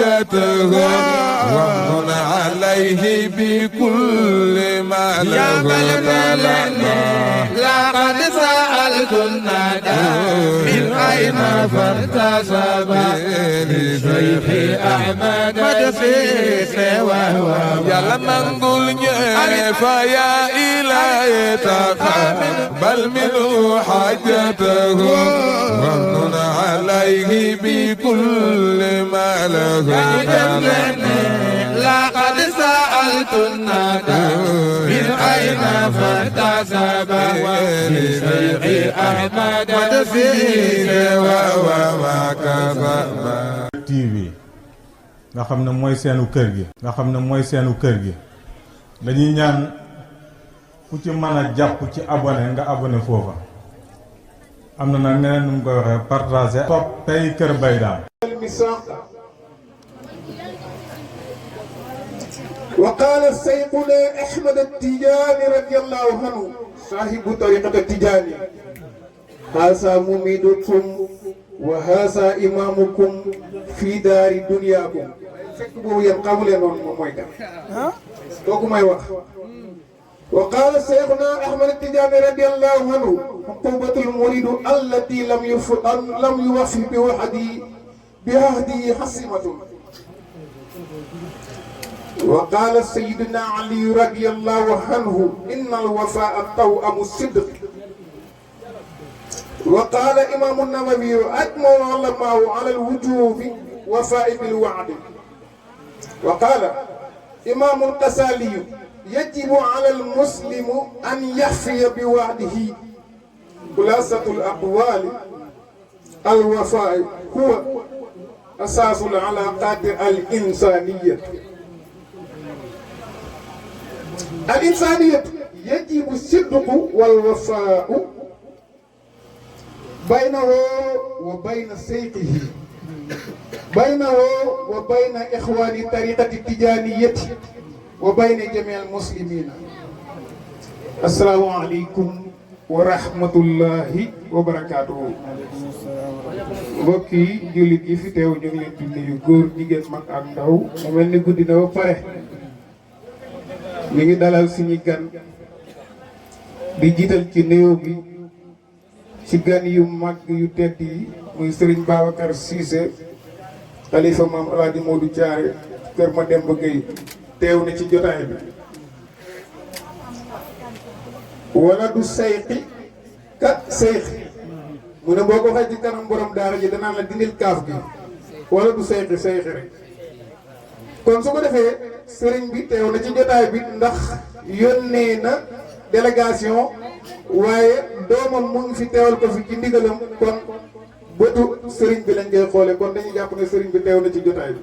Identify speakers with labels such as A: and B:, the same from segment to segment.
A: حاجته وامن عليه بكل ما له
B: لقد سألت الندى من أين فارتسب لشيخ أحمد مدسيس وهو
A: يلا منقول فيا إلهي تقبل منه حاجته وامن عليه بكل ما له
B: لقد سألت الندى من أين فارتسب لشيخ أحمد مدسيس وهو
C: TV nga xam ne mooy seenu kër gi dañuy ñaan ku ci mën a jàpp ci abonné nga abonné foofa am na nag neneen nu mu koy waxee partagé toppay Kër Mbaye Dame
D: وقال سيدنا أحمد التجاني رضي الله عنه صاحب طريقة التجاني هذا مميدكم وهذا إمامكم في دار دنياكم فكبوا ينقبوا لنا مويدا توكم أيوة وقال سيدنا أحمد التجاني رضي الله عنه عقوبة المريد التي لم يوفي بهدي حسمة وقال سيدنا علي رضي الله عنه إن الوفاء توأم الصدق وقال إمام النووي أجمع العلماء على الوجوب وفاء بالوعد وقال إمام الغزالي يجب على المسلم أن يحفي بوعده خلاصة الأقوال الوفاء هو أساس العلاقات الإنسانية يجب الصدق والوفاء بينه وبين سيقه بينه وبين إخوان الطريقة التجانية وبين جميع المسلمين. السلام عليكم ورحمة الله وبركاته. mbokki jullit yi fi teew ñu ngi leen di nuyu góor jigéen mag ak ndaw mu mel ni guddi na ba pare ñu ngi dalal suñu gan di jiital ci nuyoo bi ci gan yu mag yu tedd yi muy Serigne Babacar Cissé xalifa maam Alaaji Modou Thiaré kër Mademba Gueye teew na ci jotaay bi wala du sayxi kat sayxi mu ne boo ko waxee ci kanam borom daara ji danaa la dindil kaaf gi wala du sayxi sayxi rek kon su ko defee sëriñ bi teew na ci jotaay bi ndax yónnee na délégation waaye doomam mu ngi fi teewal ko fi ci ndigalam kon bëtu sëriñ bi lañ koy xoole kon dañuy jàpp ne sëriñ bi teew na ci jotaay bi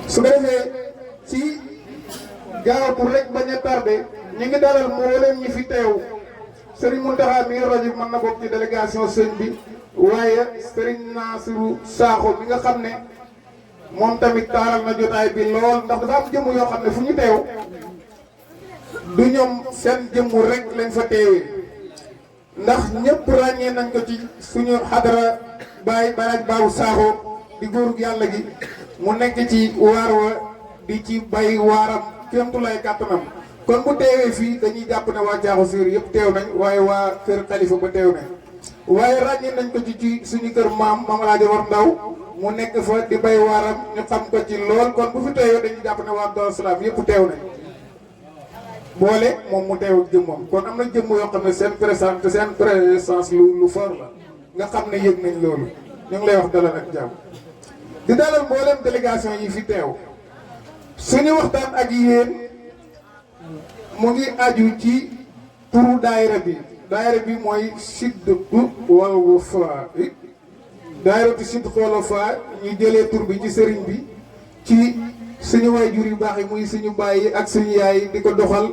D: su ko defee ci gaaw pour rek bañ a tardé ñu ngi dalal mboolem ñi fi teew sëriñ Mountakha mi rajo mën na bokk ci délégation sëñ bi waaye Serigne Nassirou Sakho bi nga xam ne moom tamit taaral na jotaay bi lool ndax dafa am jëmm yoo xam ne fu ñu teew du ñoom seen jëmm rek lañ fa teewee ndax ñëpp ràññee nañ ko ci suñu xadara Baye Baabu Sakho di góorug yàlla gi mu nekk ci waar wa di ci bay waaram kéemtulaay kàttanam kon bu teewee fii dañuy jàpp ne waa Jaaxu Siir yëpp teew nañ waaye waa kër xalifa ba teew nañ waaye ràññee nañ ko ci suñu kër maam Alaaji War Ndaw mu nekk fa di bay waaram ñu xam ko ci lool kon bu fi teewee dañuy jàpp ne waa Daaru Salaam yëpp teew nañ boole moom mu teew jëmmam kon am na jëmm yoo xam ne seen présence lu fort la nga xam ne yëg nañ loolu ñu ngi lay wax dalal ak jàmm di dalal mboolem délégation yi fi teew suñu waxtaan ak yéen mu ngi aju ci turu daayira bi mooy Sidqu wal Wafaa daayiratu Sidqu wal Wafaa ñu jëlee tur bi ci sëriñ bi ci suñu waajur yu baax yi muy suñu baay yi ak suñu yaay yi di ko doxal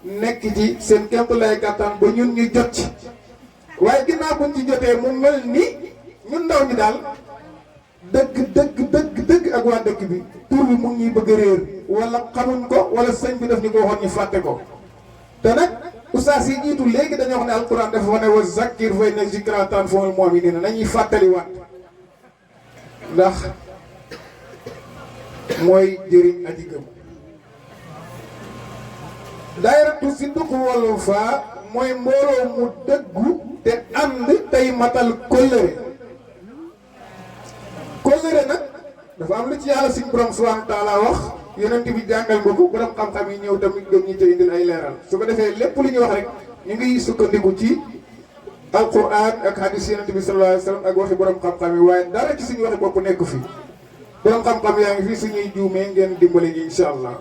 D: nekk ci seen kéemtu lay kàttan ba ñun ñu jot ci waaye ginnaaw buñ ci jotee mu mel ni ñun ndaw ñi daal dëgg ak waa dëkk bi tur bi mu ngi ñuy bëgg a réer wala xamuñ ko wala sëñ bi daf ñu ko waxoon ñu fàtte ko te nag ustaas yi jiitu léegi dañoo wax ne alquran dafa wax ne wa zakkir fa inna zikraa tanfa'ul mu'miniina nañuy fàttaliwaat ndax mooy jëriñ aji gëm. daayiratu Sidq wal Wafaa mooy mbooloo mu dëggu te ànd tey matal kóllëre. kóllëre nag dafa am lu ci yàlla suñu borom subhaanahu wa taala wax yonent bi jàngal nga ko borom xam-xam yi ñëw tamit gëm ñi te indil ay leeral su ko defee lépp lu ñu wax rek ñu ngi sukkandiku ci alquran ak hadis yonent bi sallallahu alayhi wa sallam ak waxi borom xam-xam yi waaye dara ci suñu waxi bopp nekk fi borom xam-xam yaa ngi fi suñuy juumee ngeen dimbale ñi incha allah.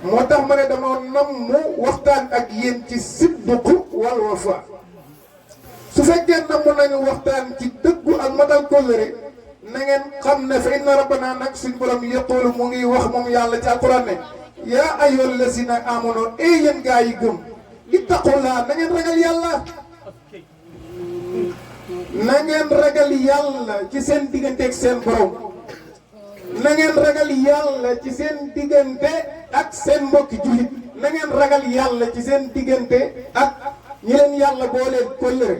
D: moo tax ma ne dama nam mu waxtaan ak yéen ci Sidq wal Wafaa su fekkee namu nañu waxtaan ci dëggu ak matal kóllëre na ngeen xam ne fa inna rabbana nag suñ borom yaqulu mu ngi wax moom yàlla ci alquran ne yaa ayyuhal lazina amanu yéen gaa yi gëm ittaqullaa na ngeen ragal yàlla. na ngeen ragal yàlla ci seen diggante ak seen borom. na ngeen ragal yàlla ci seen diggante ak seen mbokki jullit. na ngeen ragal yàlla ci seen diggante ak ñi leen yàlla booleen kóllëre.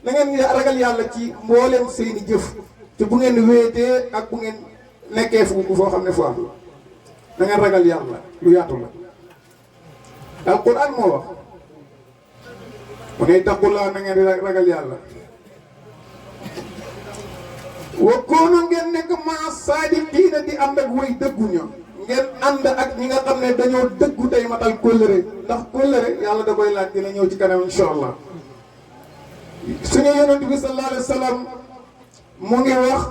D: na ngeen ragal yàlla ci mbooleem seeni jëf. te bu ngeen wéetee ak bu ngeen nekkee foo xam ne fu am la na ngeen ragal yàlla lu yaatu la. alquran moo wax mu ne ittaqullaa na ngeen ragal yàlla. wa koonu ngeen nekk maa saadiqiina di ànd ak way dëgguñu ngeen ànd ak ñi nga xam ne dañoo dëggu tey matal kóllëre ndax kóllëre yàlla da koy laaj dina ñëw ci kanam insha allah. suñu yonent bi sallallahu alayhi wa sallam mu ngi wax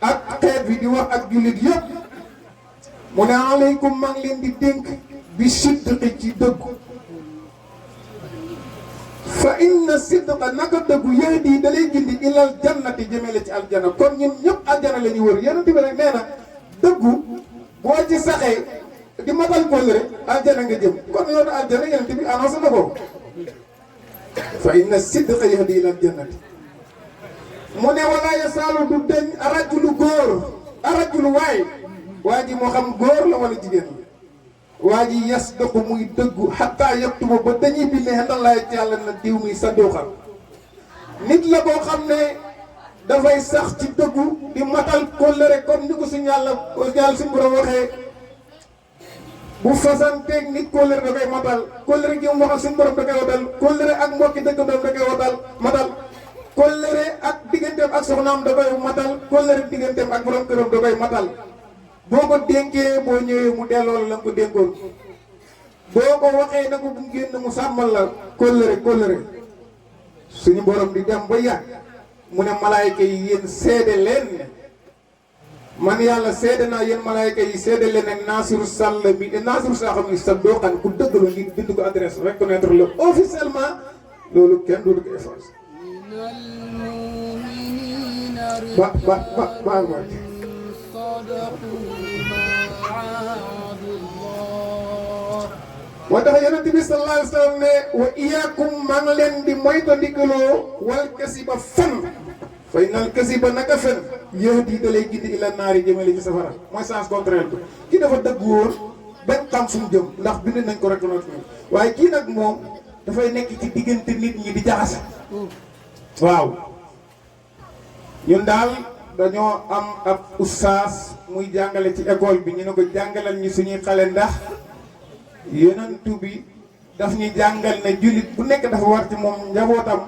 D: ak xeet bi di wax ak jullit yëpp mu ne aleykum maa ngi leen di dénk bi sidqi ci dëggu. fa inna sidqa naka dëggu yahdi da lay gindi ilal jannati jëmele ci aljana kon ñun ñëpp aljana la ñu wër yonent bi rek nee na dëggu boo ci saxee di matal kóllëre aljana nga jëm kon yoonu aljana yonent bi annoncé na ko fa inna sidqa yahdi ilal jannati mu ne wala yasaalu du deñ arajulu góor arajulu waa ji moo xam góor la wala jigéen la waa ji yasdaqu muy dëggu xataa yaktuba ba dañuy bind xendalaay ci yàlla na diw mi saduqan nit la boo xam ne dafay sax ci dëggu di matal kóllëre comme ni ko suñu yàlla suñu borom waxee bu fasanteeg nit kóllëre da koy matal kóllëre gi mu waxal suñu borom da koy watal kóllëre ak mbokki dëkkandoom da koy matal kóllëre ak digganteem ak soxnaam da koy matal kóllëre digganteem ak borom këram da koy matal boo ko dénkee boo ñëwee mu delloo la nga ko dénkoon boo ko waxee na ko bu génn mu sàmmal la kóllëre suñu borom di dem ba yàgg mu ne malaayka yi yéen seede leen ne man yàlla seede naa yéen malaayka yi seede leen ne Naasiru Sall mi Naasiru Sall xam ni sa dooxaan ku dëgg la ngi bind ko adresse reconnaître le officiellement loolu kenn dootu ko effacé ba moo tax yonent bi sallallahu alayhi wa sallam ne wa iyaakum maa ngi leen di moytandikuloo wal kasiba fen fa innal kasiba naka fen yahdi da lay gindi ila naari jëmale ci safara mooy sens contraire bi kii dafa dëgg wóor bañ xam fu mu jëm ndax bind nañ ko rek waaye kii nag moom dafay nekk ci diggante nit ñi di jaxase waaw ñun daal dañoo am ab ustaas muy jàngale ci école bi ñu ne ko jàngalal ñi suñuy xale ndax yonentu bi daf ñu jàngal ne jullit bu nekk dafa war ci moom njabootam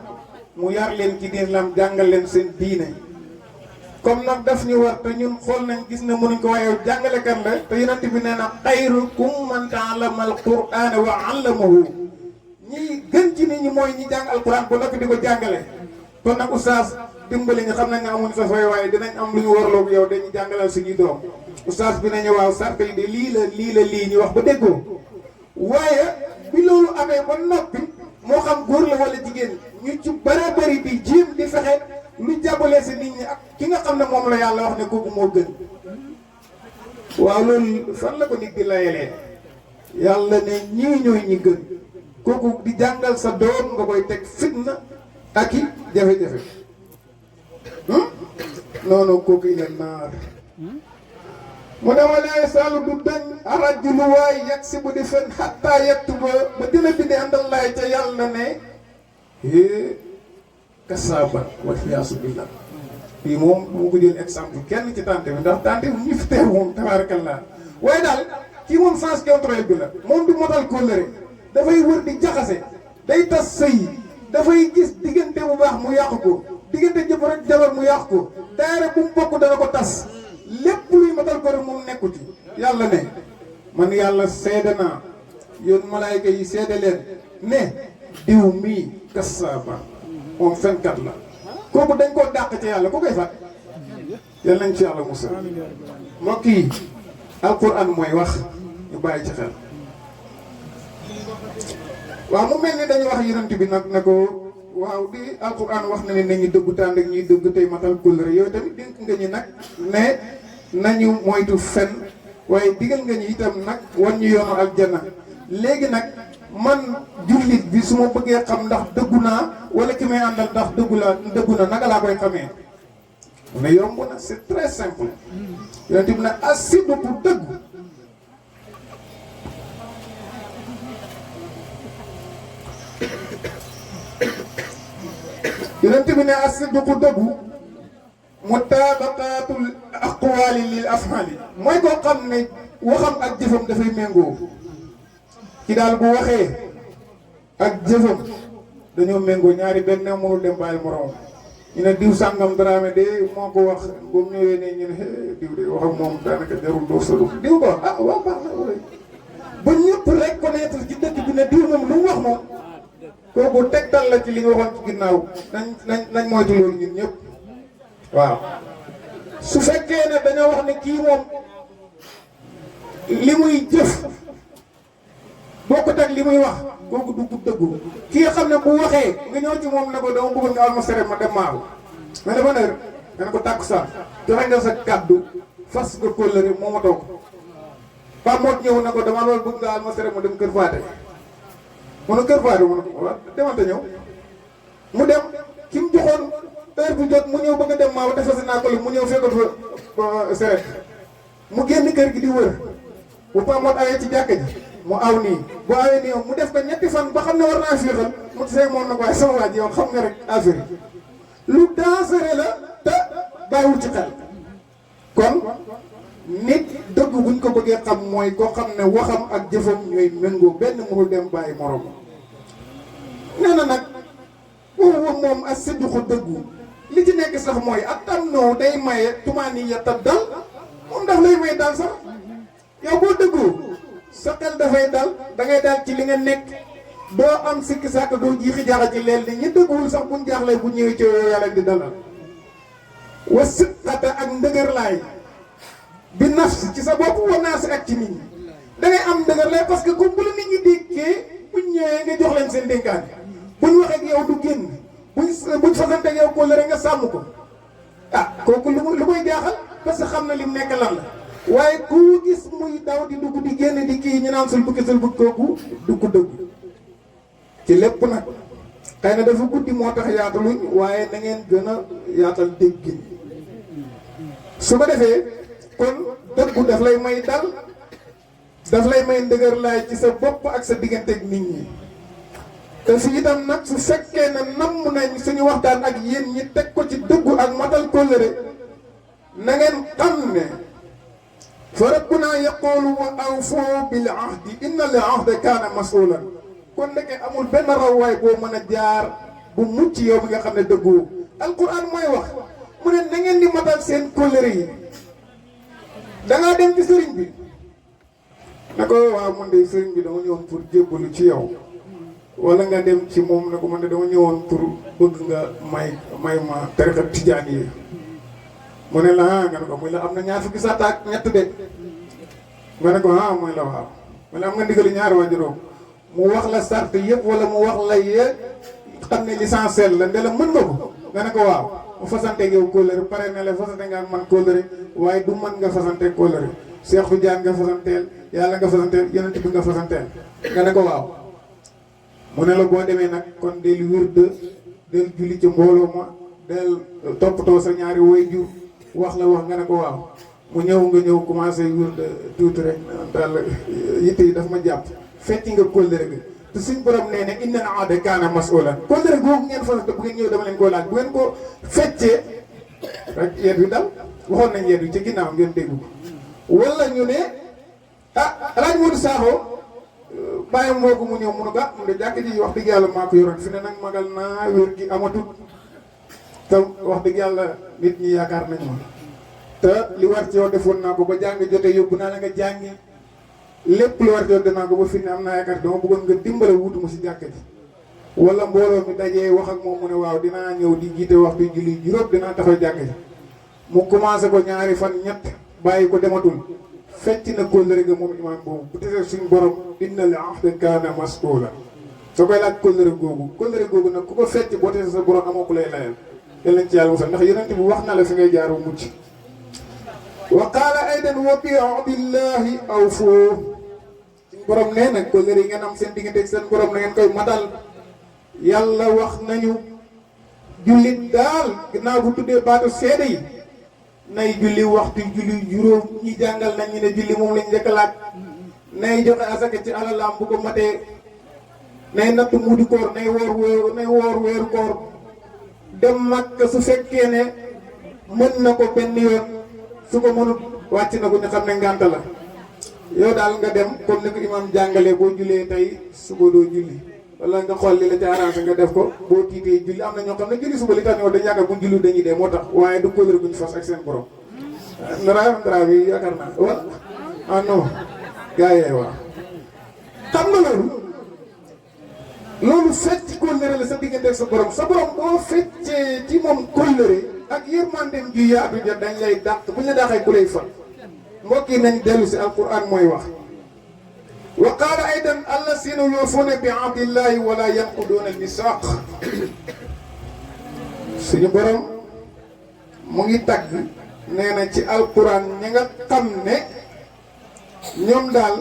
D: mu yar leen ci diinam jàngal leen seen diine comme nag daf ñu war te ñun xool nañ gis na mënuñ ko waaye jàngalekat la te yonent bi nee na xayrukum man ta'allama al-qur'ana wa 'allamahu ñi gën ci nit ñi mooy ñi jàng alquran bu noppi di ko jàngale kon nag oustaz dimbali nga xam nañ ne amuñ sa fay waaye dinañ am lu ñu warloog yow dañuy jàngalal suñuy doom oustaz bi nañu waaw sarka yi de lii ñu wax ba déggoo waaye bi loolu amee ba noppi moo xam góor la wala jigéen ñu ci bare bari di jiim di fexe lu jàppale si nit ñi ak ki nga xam ne moom la yàlla wax ne kooku moo gën waaw loolu fan la ko nit di layalee yàlla ne ñii ñooy ñi gën kooku di jàngal sa doom nga koy teg fitna ak i jafe-jafe noonu kooku ila naar mu ne wala yasaalu du dañ arajulu waay yegg si bu di fen xattaa yaktuba ba dina bindi àndallaay ca yàlla ne kasaaba wal iyaasu billah. fii moom moo ko jël exemple kenn ci tante bi ndax tante bi ñu fi teew moom tabarakallah waaye daal kii moom sens contraire bi la moom du motal kóllëre dafay wër di jaxase day tas sëy dafay gis diggante bu baax mu yàqu ko diggante jëkkër ak jabar mu yàqu ko daayira bu mu bokk dana ko tas lépp luy matal ko rek moom nekku ci yàlla ne man yàlla seede naa yéen malaayka yi seede leen ne diw mii kasaaba moom fenkat la kooku dañ koo dàq ci yàlla ku koy fat yal nañ ci yàlla musal mbokk yi alquran mooy wax ñu bàyyi ci xel waaw mu mel ni dañu wax yonent bi nag ne ko waaw di alquran wax na ne nañu dëggu tànd ak ñuy dëgg tey matal kóllëre yooyu tamit dénk nga ñu nag ne nañu moytu fen waaye digal nga ñu itam nag wan ñu yoonu aljanna léegi nag man jullit bi su ma bëggee xam ndax dëggu naa wala ki may àndal ndax dëggu na naka laa koy xamee mu ne yomb na c'est très simple yonent bi ne as-sidqu dëggu yonent bi ne as-sidqu dëggu mutabaqatul aqwali lil af'ali mooy koo xam ne waxam ak jëfam dafay méngoo ci daal bu waxee ak jëfam dañoo méngoo ñaari benn mënul dem bàyyi morom ñu ne diw sàngam Dramé de moo ko wax ba mu ñëwee ne ñu ne diw de wax ak moom daanaka jarul doo solu diw ko ah waaw baax na ba ñëpp reconnaître ci dëkk bi ne diw moom lu mu wax moom kooku tegtal la ci li nga waxoon ci ginnaaw nañ moytu loolu ñun ñëpp waaw su fekkee ne dañoo wax ne kii moom li muy jëf bokkut ak li muy wax kooku du dëggu kii nga xam ne bu waxee nga ñëw ci moom ne ko dama bëggoon nga alma sere ma dem maaru mais dafa ne nga ne ko tàkku sa joxe nga sa kàddu fas nga kóllëre moo ma toog Pape Mot ñëw ne ko dama loolu bëgg nga alma sere ma dem kër Faate mu ne kër Faate mu ne ko waaw demante ñëw mu dem ki mu joxoon heure bu jot mu ñëw bëgg a dem maaru defasi naa ko mu ñëw fekkatu fa seret mu génn kër gi di wër bu Pape Mot awee ci jàkka ji mu aw nii bu awee nii mu def ko ñetti fan ba xam ne war naa fiixal mu see moom na ko waaye sama waa ji yow xam nga rek affaire yi lu dangereux la te bàyyiwul ci xel kon nit dëgg buñ ko bëggee xam mooy koo xam ne waxam ak jëfam ñooy méngoo benn mënul dem bàyyi morom nee na nag boobu moom ak sidqu dëggu li ci nekk sax mooy ak tam noo day maye tumaani yetta dal moom daf lay may dal sax yow boo dëggu sa xel dafay dal da ngay dal ci li nga nekk doo am sikki sàkk doo jiixi jaaxa ci leel ni ñi dëgguwul sax buñ jaaxlee bu ñëwee ci yow yàlla di dalal wa siqata ak ndëgër laay bi nafs ci sa bopp wa naas ak ci nit ñi da ngay am ndëgër laay parce que comme bu la nit ñi déggee buñ ñëwee nga jox leen seen dénkaan buñ waxee ak yow du génn buñ fasante ak yow ko la nga sàmm ko ah kooku lu koy jaaxal parce que xam na lim nekk lan la waaye ku gis muy daw di dugg di génn di kii ñu naan sul bukki kooku dugg dëgg ci lépp nag xëy na dafa guddi moo tax yaataluñ waaye na ngeen gën a yaatal déggin su ko defee kon dëggu daf lay may dal daf lay may ndëgër laay ci sa bopp ak sa diggante ak nit ñi te fi itam nag su fekkee ne namm nañ suñu waxtaan ak yéen ñi teg ko ci dëggu ak matal kóllëre na ngeen xam ne fa rabbuna yaqulu wa awfoo bil ahdi inna al ahda kaana masulan kon ndeke amul benn rawwaay boo mën a jaar bu mucc yow bi nga xam ne dëggoo alquran mooy wax mu ne na ngeen di matal seen kóllëre yi dangaa dem ci sëriñ bi ne ko waaw man de sëriñ bi dama ñëwoon pour jébbalu ci yow wala nga dem ci moom ne ko man de dama ñëwoon pour bëgg nga may ma tariqa tijaan yi mu ne la nga ne ko muy la am na ñaar fukki saat ak ñett de nga ne ko muy la waaw mu ne am nga ndigali ñaari waa juróom mu wax la sart yëpp wala mu wax la yee xam ne l'essentiel la nde la mën nga ko nga ne ko waaw mu fasanteeg yow kóllëre pare ne la fasante nga ak man kóllëre waaye du man nga fasanteeg kóllëre Seex Tijaan nga fasanteel yàlla nga fasanteel yonent bi nga fasanteel nga ne ko waaw mu ne la boo demee nag kon del wird del julli ci mbooloo ma del toppatoo sa ñaari waajur wax la wax nga ne ko waaw mu ñëw nga ñëw commencé wér de tuuti rek daal yitte yi daf ma jàpp fecc nga kóllëre gi te suñ borom nee ne inna al aada kaana mas'uulan kóllëre googu ngeen fasante bu ngeen ñëw dama leen koo laaj bu ngeen ko feccee rek yeet wi dal waxoon nañ yeet wi ci ginnaaw ngeen dégg ko wala ñu ne alaaj Modou Sakho bàyyi moo ko mu ñëw mu ne ko mu de jàkk ji wax dëgg yàlla maa ko yoroon fi ne nag magal naa wér gi amatul te wax dëgg yàlla nit ñi yaakaar nañ ma te li war ci yow defoon naa ko ba jàng jotee yóbbu naa la nga jàngi lépp lu war ci yow def naa ko ba fi ne am naa yaakaar dama bëggoon nga dimbale wutuma si jàkk ji wala mbooloo mi dajee wax ak moom mu ne waaw dinaa ñëw di jiite waxtu julli juróom dinaa taxaw jàkk ji mu commencé ko ñaari fan ñett bàyyi ko dematul fecc na kóllëre ga moom imaam boobu bu tesee suñ borom innal ahda kaana mas'uula soo koy laaj kóllëre googu nag ku ko fecc boo tesee sa borom amoo ku lay layal yal nañ ci yàlla musal ndax yonent bi wax na la fi ngay jaaru mucc wa qaala aydan wa bi ahdillahi awfu suñ borom nee nag kóllëre yi ngeen am seen diggante ak seen borom na ngeen koy matal yàlla wax nañu jullit daal ginnaaw bu tuddee baatu seede yi nay julli waxtu julli juróom ñi jàngal nañ ñu ne julli moom lañ njëkk a laaj nay joxe asaka ci alalam bu ko matee nay natt muudi koor nay woor weeru koor dem Makka su fekkee ne mën na ko benn yoon su ko mënut wàcc na ko ñu xam ne ngànt la yow daal nga dem comme ni ko imam jàngalee boo jullee tey suba doo julli wala nga xool li la ca arrangé nga def ko boo tiitee julli am na ñoo xam ne julli suba li tax ñoo dañ yaakaar buñ julli dañuy dee moo tax waaye du kóllëre guñ fas ak seen borom ndara bi yaakaar naa wala ah non gars yi waaw xam nga loolu fecc kóllëre la sa diggante ak sa borom boo feccee ci moom kóllëre ak yërmandem ju yaatu ja dañ lay dàq buñ la dàqee ku lay fal mbokk yi nañ dellu si alquran mooy wax wa qaala aydan allazina yuufuuna bi ahdillahi wala yanquduuna al-misaaq suñu borom mu ngi tagg nee na ci alquran ñi nga xam ne ñoom daal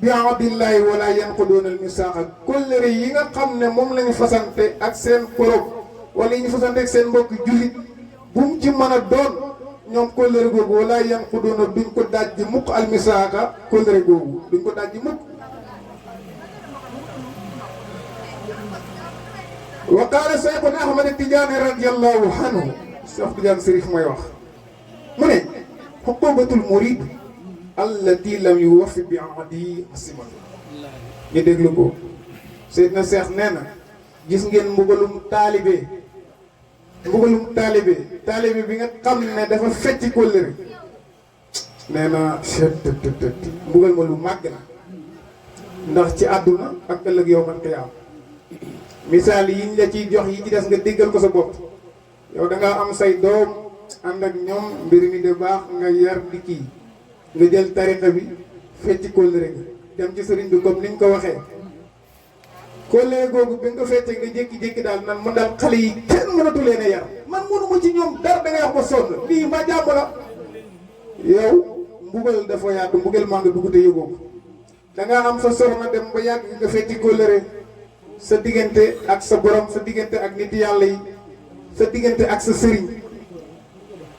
D: bi ahdillahi wala yanquduuna al-misaaq kóllëre yi nga xam ne moom lañu fasante ak seen borom wala yi ñu fasante ak seen mbokk jullit bu mu ci mën a doon ñoom kóllëre googu wala yanquduuna duñ ko dajji mukk almisaaqa kóllëre googu duñ ko dajji mukk wa qaala Seyxuna Ahmad Tijaani radiyallahu anhu Seex Tijaan Sërif mooy wax mu ne xuqubatul murid allati lam yuwaffi bi ahdihi asimatu ñu déglu ko Seydina Seex nee na gis ngeen mbugalum taalibe bi nga xam ne dafa fecc kóllëre nee na mbugal ma lu màgg na ndax ci àdduna ak ëllëg yawmal qiyaama misaal yiñ la ciy jox yi ci des nga déggal ko sa bopp yow da ngaa am say doom ànd ak ñoom mbir mi de baax nga yar di kii nga jël tariqa bi fecc kóllëre nga dem ci sëriñ bi comme niñ ko waxee kóllëre googu bi nga feccee nga jékki-jékki daal nan man daal xale yi kenn mënatu leen a yar man mënuma ci ñoom dara da ngay wax ba sonn lii ma jàmm la yow mbugal dafa yaatu mbugal maa nga dugg te yëgoo ko da ngaa am sa soxna dem ba yàgg nga fecci kóllëre sa diggante ak sa borom sa diggante ak nit yàlla yi sa diggante ak sa sëriñ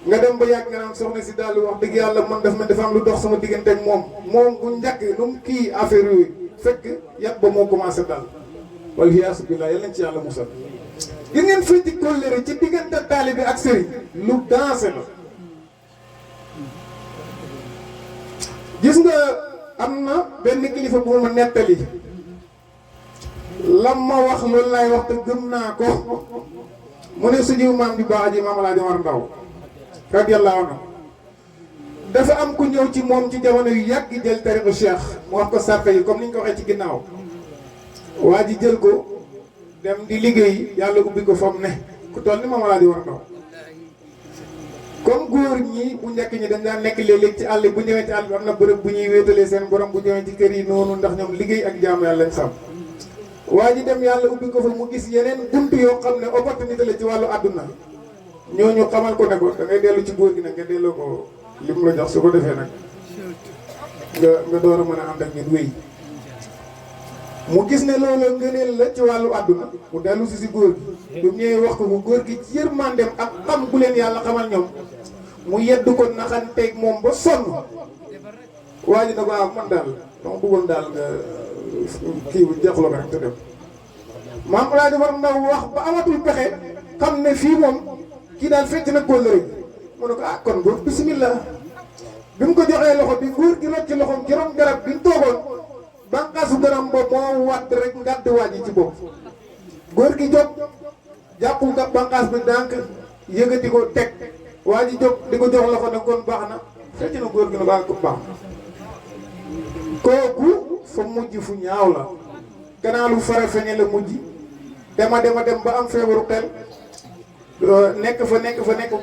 D: nga dem ba yàgg nga naan soxna si daal wax dëgg yàlla man dafa am lu dox sama diggante ak moom bu njëkk lu mu kii affaire yooyu fekk yàpp ba moo commencé daal wal hiyaasu billaah yal nañ ci yàlla musal gis ngeen fecci kóllëre ci diggante taalibe ak sëriñ lu dansé la gis nga am na benn kilifa bu ma nettali lam ma wax loolu lay wax te gëm naa ko mu ne suñu maam di baax ji maam Alaaji Omar Ndaw radiyallaahu anhu dafa am ku ñëw ci moom ci jamono yu yàgg jël tariqa cheikh mu wax ko sàrte yi comme ni ñu ko waxee ci ginnaaw waa ji jël ko dem di liggéey yàlla ubbi ko fam ne ku toll ni maam Alaaji Omar Ndaw comme góor ñi bu njëkk ñi dañ daan nekk léeg-léeg ci àll bu ñëwee ci àll bi am na bërëb bu ñuy wéetalee seen borom bu ñëwee ci kër yi noonu ndax ñoom liggéey ak jaamu yàlla lañ sàmm waa ji dem yàlla ubbi ko fa mu gis yeneen bunt yoo xam ne opportunité la ci wàllu àdduna ñooñu xamal ko ne ko da ngay dellu ci góor gi nag nga delloo ko li mu la jox su ko defee nag nga door a mën a ànd ak ñun wéy mu gis ne loolu ngëneel la ci wàllu àdduna mu dellu si góor gi bu ñëwee wax ko mu góor gi ci yërmandeem ak xam gu leen yàlla xamal ñoom mu yeddu ko naxanteeg moom ba sonn waa ji na ko man daal dama bëggoon daal nga kii bu jeexlu ko rek te dem maam Alaaji Omar Ndaw wax ba amatul pexe xam ne fii moom kii daal fecc na kóllëre mu ne ko kon góor bismillah bi mu ko joxee loxo bi góor gi rocc ci loxoom ci ron garab bi mu toogoon bànqaasu garab ba moo wàdd rek ngàdd waa ji ci bopp góor gi jóg jàpp nga bànqaas bi ndànk yëgati ko teg waa ji jóg di ko jox loxo ne kon baax na fecc na góor gi ne baax ko baax kooku fa mujj fu ñaaw la ganaalu fara feñe la mujj dem ba am feebaru xel nekk fa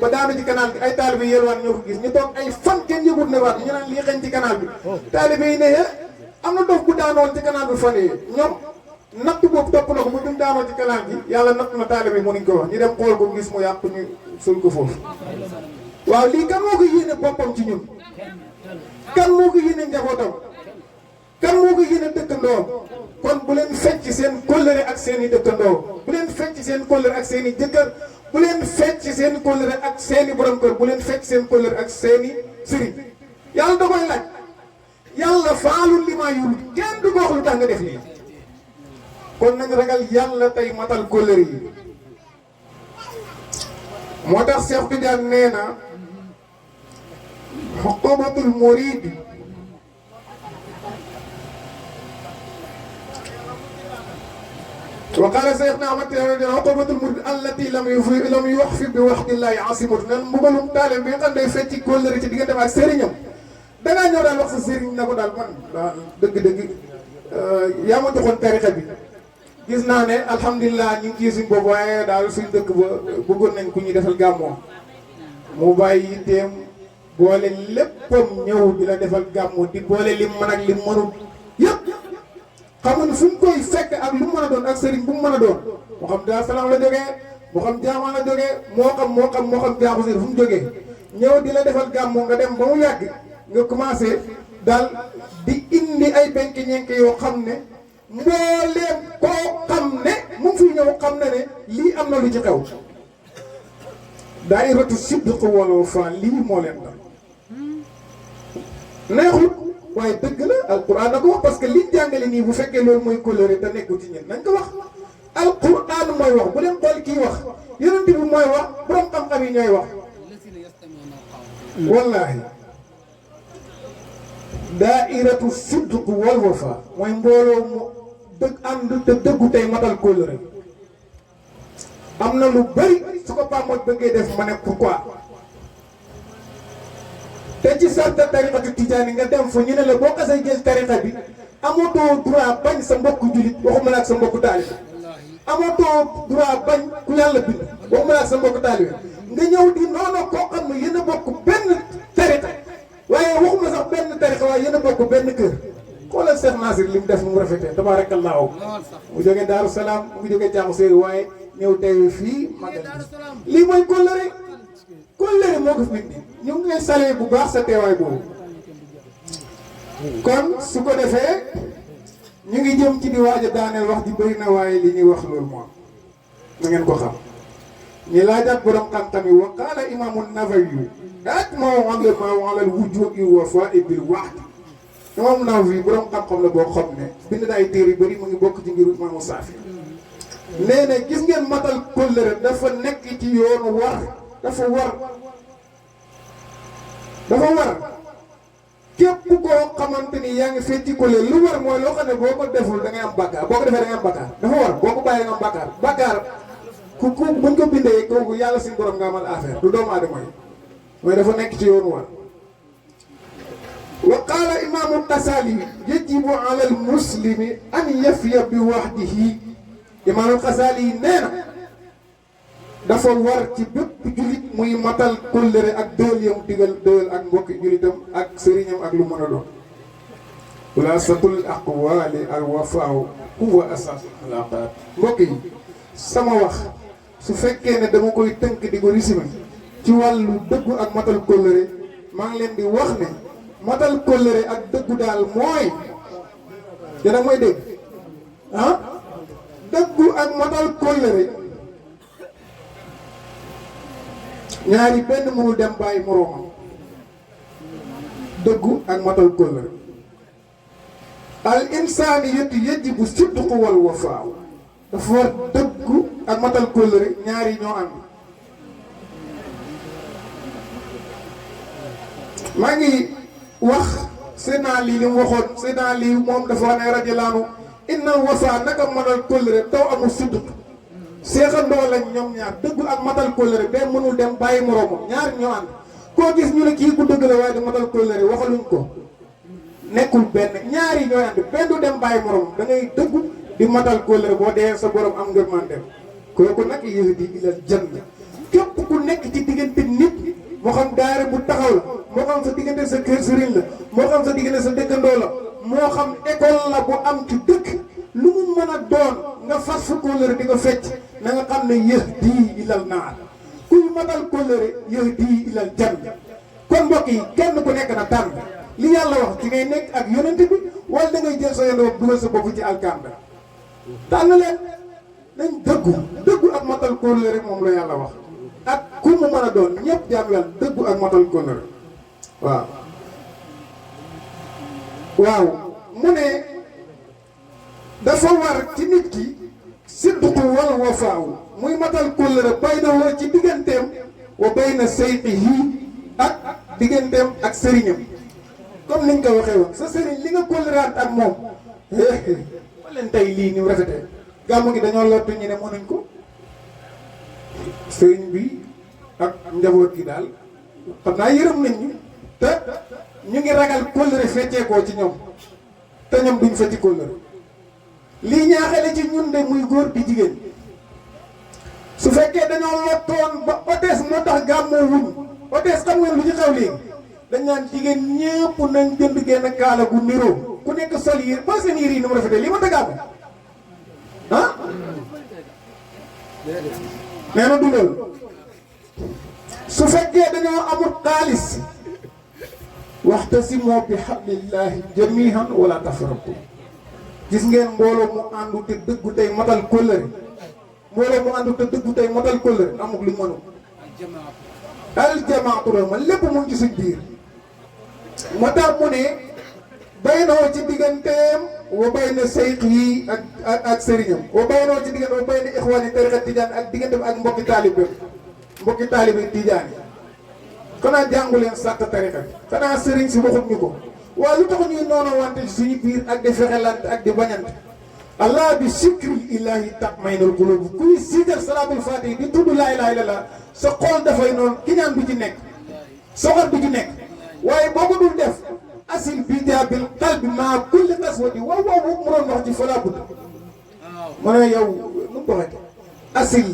D: ba daanu ci canal bi ay taalibe yi yelwaan ñoo ko gis ñu toog ay fan kenn yëgut ne waat ñu naan lii xeeñ ci canal bi taalibe yi ne am na dof bu daanoon ci canal bi fan yi ñoom natt boobu topp na ko mu dum daanoon ci canal bi yàlla natt na taalibe yi mënuñ ko wax ñu dem xool ko gis mu yàqu ñu sul ko foofu waaw lii kan moo ko yéene boppam ci ñun kan moo ko yéene njabootam kan moo ko yéene dëkkandoom kon bu leen fecc seen kóllëre ak seen i dëkkandoo bu leen fecc seen kóllëre ak seen i jëkkër bu leen fecc seen kóllëre ak seen i borom kër bu leen fecc seen kóllëre ak seen i sëriñ yàlla da koy laaj yàlla faalul li maa yul kenn du ko wax lu tax nga def lii kon nañ ragal yàlla tey matal kóllëre yi moo tax Cheikh Tidiane nee na xuqubatul murid وقال سيدنا أحمد عقوبة المرد التي لم يخفي بوحد الله عاصمة نان مبلوم طالب بي خا داي فecc kóllëre ci diggante ak sëriñam da nga ñëw daal wax sa sëriñ na ko daal man dëgg yaa ma joxoon tarixa bi gis naa ne alhamdulilah ñu ngi ciy suñ boobu waaye daal suñ dëkk ba bëggoon nañ ku ñuy defal gàmmoo mu bàyyi yitteem boole léppam ñëw di la defal gàmmoo di boole lim mën ak lim mënul yëpp xamuñ fu mu koy fekk ak lu mu mën a doon ak sëriñ bu mu mën a doon moo xam Daaru Salaam la jógee moo xam Jaamaan la jógee moo xam jaaxu sëriñ fu mu jógee ñëw di la defal gàmmu nga dem ba mu yàgg nga commencé daal di indi ay benk ñenk yoo xam ne mbooleem koo xam ne mu ngi fi ñëw xam na ne lii am na lu ci xew daayiratu sidq wal wafa lii moo leen dal neexul waaye dëgg la alquran na ko wax parce que liñ jàngale nii bu fekkee loolu mooy kóllëre te nekkul ci ñun nañ ko wax alquran mooy wax bu leen xool kii wax yonent bi mooy wax borom xam-xam yi ñooy wax wallahi daairatu sidq wal wafa mooy mbooloo mu dëgg ànd te dëggu tey matal kóllëre am na lu bëri su ko pamoj bëggee def ma ne pourquoi te ci sarta tariqatu tijaani nga dem fa ñu ne la boo xasee jël tariqa bi amatoo droit bañ sa mbokku julit waxuma la ak sa mbokku taalibe amatoo droit bañ ku yàlla bind waxuma la ak sa mbokku taalibe nga ñëw di noonu koo xam ne yéen a bokk benn tariqa waaye waxuma sax benn tariqa waaye yéen a bokk benn kër xoolal Cheikh Nasir li mu def mu rafetee tabaarakallaahu mu jógee Daaru Salaam mu jógee Caaxu Séeri waaye ñëw teewe fii magal lii mooy kóllëre kóllëre moo ko fi indi ñu ngi lay salee bu baax sa teewaay boobu kon su ko defee ñu ngi jëm ci di waaj a daaneel wax ji bëri na waaye li ñuy wax loolu moom na ngeen ko xam ñi laajat borom xam-xam yi wa qaala imaamu Nawawi daat moo alal wujuubi wafaa'i bil wa'd imaamu Nawawi borom xam-xam la boo xam ne bind na ay téere yu bëri mu ngi bokk ci ngiru imaamu Saafi nee na gis ngeen matal kóllëre dafa nekk ci yoonu war dafa war képp koo xamante ni yaa ngi fecci kóllëre lu war mooy loo xam ne boo ko deful da ngay am bàkkaar boo ko defee da ngay am bàkkaar dafa war boo ko bàyyi da nga am bàkkaar bàkkaar ku buñ ko bindee kooku yàlla suñu borom nga amal affaire du doomu aadama yi mooy dafa nekk ci yoonu war wa qaala imaamu Xasaali yajibu ala al muslimi an yafiya bi wahdihi imaamu Xasaali yi nee na dafa war ci bépp jullit muy matal kóllëre ak dël yam dël ak mbokki jullitam ak sëriñam ak lu mën a doon xulaasatul aqwaali al wafaaw huwa asaasul alaqaat mbokk yi sama wax su fekkee ne dama koy tënk di ko résumé ci wàllu dëggu ak matal kóllëre maa ngi leen di wax ne matal kóllëre ak dëggu daal mooy dana mooy dégg dëggu ak matal kóllëre ñaari benn mënul dem bàyyi moroomam dëggu ak matal kóllëre al insaaniyatu yajibu sidqu wal wafaa dafa war dëggu ak matal kóllëre ñaari ñoo ànd maa ngi wax Seydina lii li mu waxoon Seydina lii moom dafa wax ne radiyallaahu innal wafaa naka matal kóllëre taw amul sidq seexandoo lañ ñoom ñaar dëggu ak matal kóllëre benn mënul dem bàyyi moroomam ñaar ñoo ànd koo gis ñu ne kii ku dëgg la waaye di matal kóllëre waxaluñ ko nekkul benn ñaari ñooy ànd benn du dem bàyyi moroomam da ngay dëggu di matal kóllëre boo dee sa borom am ngërmande kooku nag yahdi ilal janna képp ku nekk ci diggante nit moo xam daara bu taxaw la moo xam sa diggante sa kër sëriñ la moo xam sa diggante sa dëkkandoo la moo xam école la bu am ci dëkk lu mu mën a doon nga fas fa kóllëre di ko fecc na nga xam ne yahdi ilal naar kuy matal kóllëre yahdi ilal janna kon mbokk yi kenn ku nekk na tànn li yàlla wax ci ngay nekk ak yonent bi wala da ngay jël sa yendoo dugal sa bopp ci alkamba tànn leen nañ dëggu ak matal kóllëre moom la yàlla wax ak ku mu mën a doon ñëpp jaam yàlla dëggu ak matal kóllëre waaw mu ne dafa war ci nit ki sidqu wal wafaaw muy matal kóllëre bay na woo ci digganteem wa bay na sayqihi ak digganteem ak sëriñam comme niñ ko waxee woon sa sëriñ li nga kóllëraat ak moom ma leen tey lii ni mu rafetee gàmmu gi dañoo lottu ñu ne mënuñ ko sëriñ bi ak njaboot gi daal xam naa yërëm nañ ñu te ñu ngi ragal kóllëre fecceekoo ci ñoom te ñoom duñ fecci kóllëre lii ñaaxale ci ñun de muy góor di jigéen su fekkee dañoo lottoon ba otees moo tax gàmmoo wuñ otees xam ngeen lu ci xew léegi dañ naan jigéen ñëpp nañ jënd genn kaala gu niroo ku nekk sol yi ba seen yére yi ni mu rafetee lii ma taggaam ah nee na du loolu su fekkee dañoo amul xaalis waxtasimoo bi hablillahi jamihan wala tafarraqu gis ngeen mbooloo mu àndu te dëggu tey matal kóllëre mbooloo mu àndu te dëggu tey matal kóllëre amul lu mënu aljamaatu ma lépp mu ngi ci suñ biir moo tax mu ne bay noo ci digganteem wa bay na sayq yi ak sëriñam wa bay noo ci diggante wa bay na ixwaan yi tariqa tijaan ak digganteem ak mbokki taalibe tijaan yi xanaa jàngu leen sàtt tariqa bi xanaa sëriñ si waxut ñu ko waaye lu tax ñuy noonu wante ci suñu biir ak di fexelante ak di bañante allah bi sikril ilahi tatmainul qulub kuy siikar salaatul fatih di tudd laa ilaaha illallah sa xol dafay noonu kiñaan bi ci nekk soxor bi ci nekk waaye boo ko dul def asil bijaabil qalbi maa kulli qaswati waaw waaw boobu mu doon wax ci falaa budd mu ne yow nu mu ko waxee asil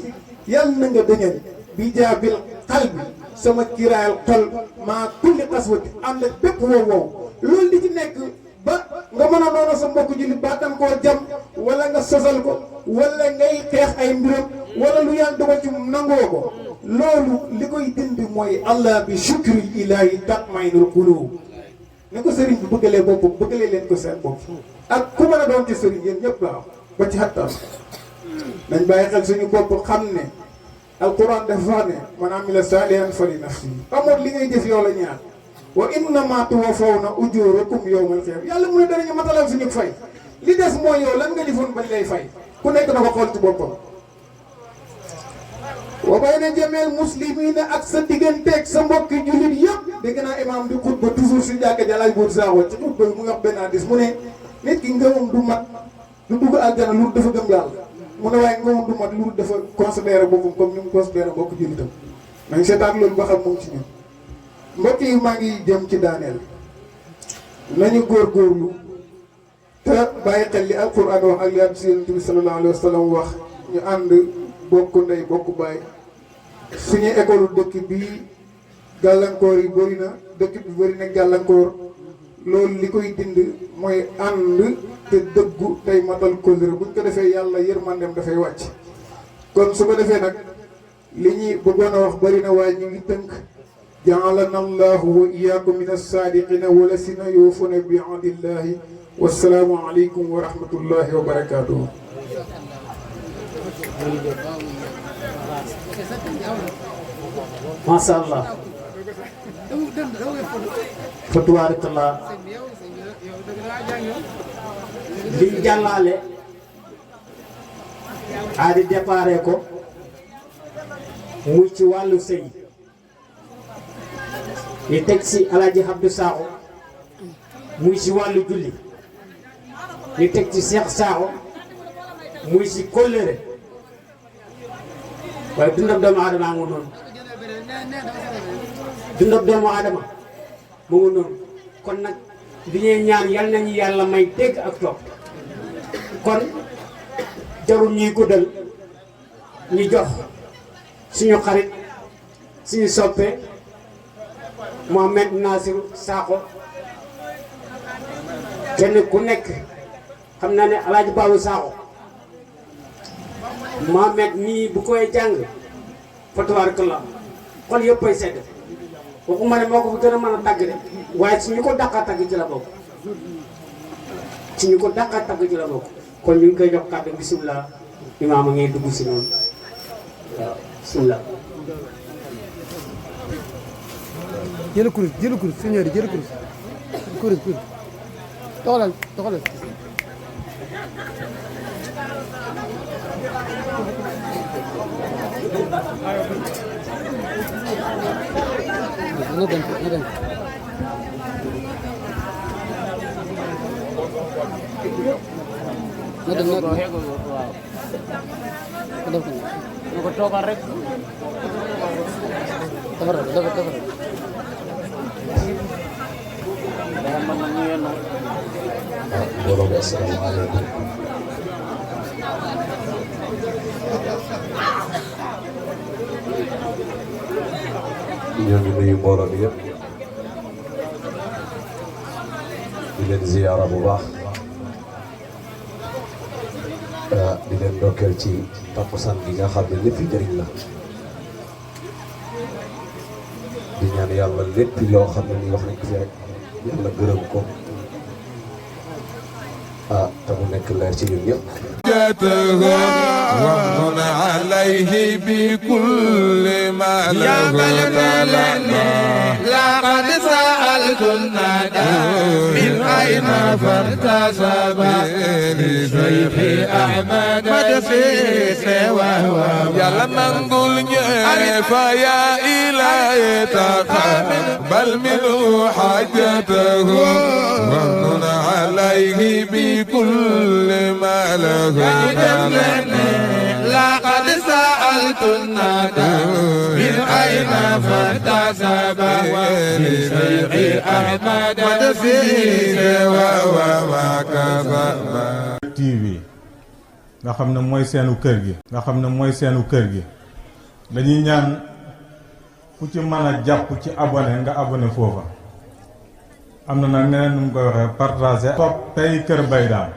D: yàlla na nga dëñal bijaabil qalbi sama kiraayal xol maa kulli qaswati ànd ak bépp wow wow loolu di ci nekk ba nga mën a noonu sa mbokk jullit ba tam koo jam wala nga sosal ko wala ngay xeex ay mbiram wala lu yàlla dogal ci nangoo ko loolu li koy dindi mooy allah bi shukri ilahi tatmainul qulub ni ko sëriñ bi bëggalee boppam bëggalee leen ko seen bopp ak ku mën a doon ci sëriñ yéen ñëpp laa ba ci xattal nañ bàyyi xel suñu bopp xam ne alquran dafa wax ne man amila saalihan fali nafsi amoon li ngay jëf yow la ñaar wa innama tuwaffawna ujurakum yawmal qiyaama yàlla mu ne danañu matalal suñu fay li des mooy yow lan nga defoon bañ lay fay ku nekk na ko xool ci boppam wa bayna jameel muslimiina ak sa digganteeg sa mbokki jullit yëpp dégg naa imaam di xutba toujours si jàkka jalaaj boor saaxoo ci xutba bi mu wax benn hadis mu ne nit ki ngëmam du mat du dugg aljana lu dafa gëm yàlla mu ne waaye ngëmam du mat lu dafa considéré boppam comme ni mu considéré mbokki jullitam nañ seetaat loolu ba xam moom ci ñun mbokk yi maa ngi jëm ci daaneel nañu góorgóorlu te bàyyi xel li alquran wax ak li am si yonent bi sallallahu alayhi wa sallam wax ñu ànd bokk ndey bokk baay suñu école dëkk bi gàllankoor yi bëri na dëkk bi bëri na gàllankoor loolu li koy dind mooy ànd te dëggu tey matal kóllëre buñ ko defee yàlla yërmandem dafay wàcc kon su ko defee nag li ñuy bëggoon a wax bëri na waaye ñu ngi tënk ja'alana allahu wa iyyakum min as-sadiqina wa lasina yuufuna bi ahdillahi wassalaamu aleykum wa rahmatullahi wa barakatuhu
E: Gracias. masha Allah fa tabarakallah liñ jàllale aadi déparé ko muy ci wàllu sëy ñu teg ci Alaaji Abdou Sakho muy ci wàllu julli ñu teg ci Cheikh Sakho muy ci kóllëre waaye dundam doomu aadama mu noonu dundam doomu aadama mu ngi noonu kon nag bi ñuy ñaan yal nañu yàlla may dégg ak topp kon jarul ñuy guddal ñu jox suñu xarit suñu soppe Mohamed Nasirou Sakho kenn ku nekk xam naa ne Alaaji Babou Sakho Mohamed nii bu koy jàng fa tabarakallah xol yëpp ay sedd waxuma ne moo ko fi gën a mën a tàgg de waaye suñu ko dàqa tàgg ci la bokk suñu ko dàqa tàgg ci la bokk kon ñu ngi koy jox kàddu bisimilah imaam a ngay dugg si noonu waaw bisimilah
F: jël kurus seigneur jël kurus doxalal na dem ko toogal rek defar
G: mbooloo mi asalaamaaleykum ñoo ngi nuyu mbooloo mi yëpp di leen ziyaara bu baax di leen ndokkeel ci takkusaan gi nga xam ne lépp njëriñ la di ñaan yàlla lépp loo xam ne ni wax nañ ko fi rek yàlla gërëm ko te mu nekk leer ci ñun ñëpp
A: ومن عليه بكل ما له
B: لقد سألت الندى من أين فارتسب لشيخ أحمد مدسيس وهو
A: يلا منقول فيا إلهي تقبل منه حاجته ومن عليه بكل ما له
B: لقد سألت الندى من أين فارتسب لشيخ أحمد مدسيس وهو
C: TV nga xam ne mooy seenu kër gi dañuy ñaan ku ci mën a jàpp ci abonné nga abonné foofa am na nag neneen nu mu koy waxee partager toppay Kër Baye Dame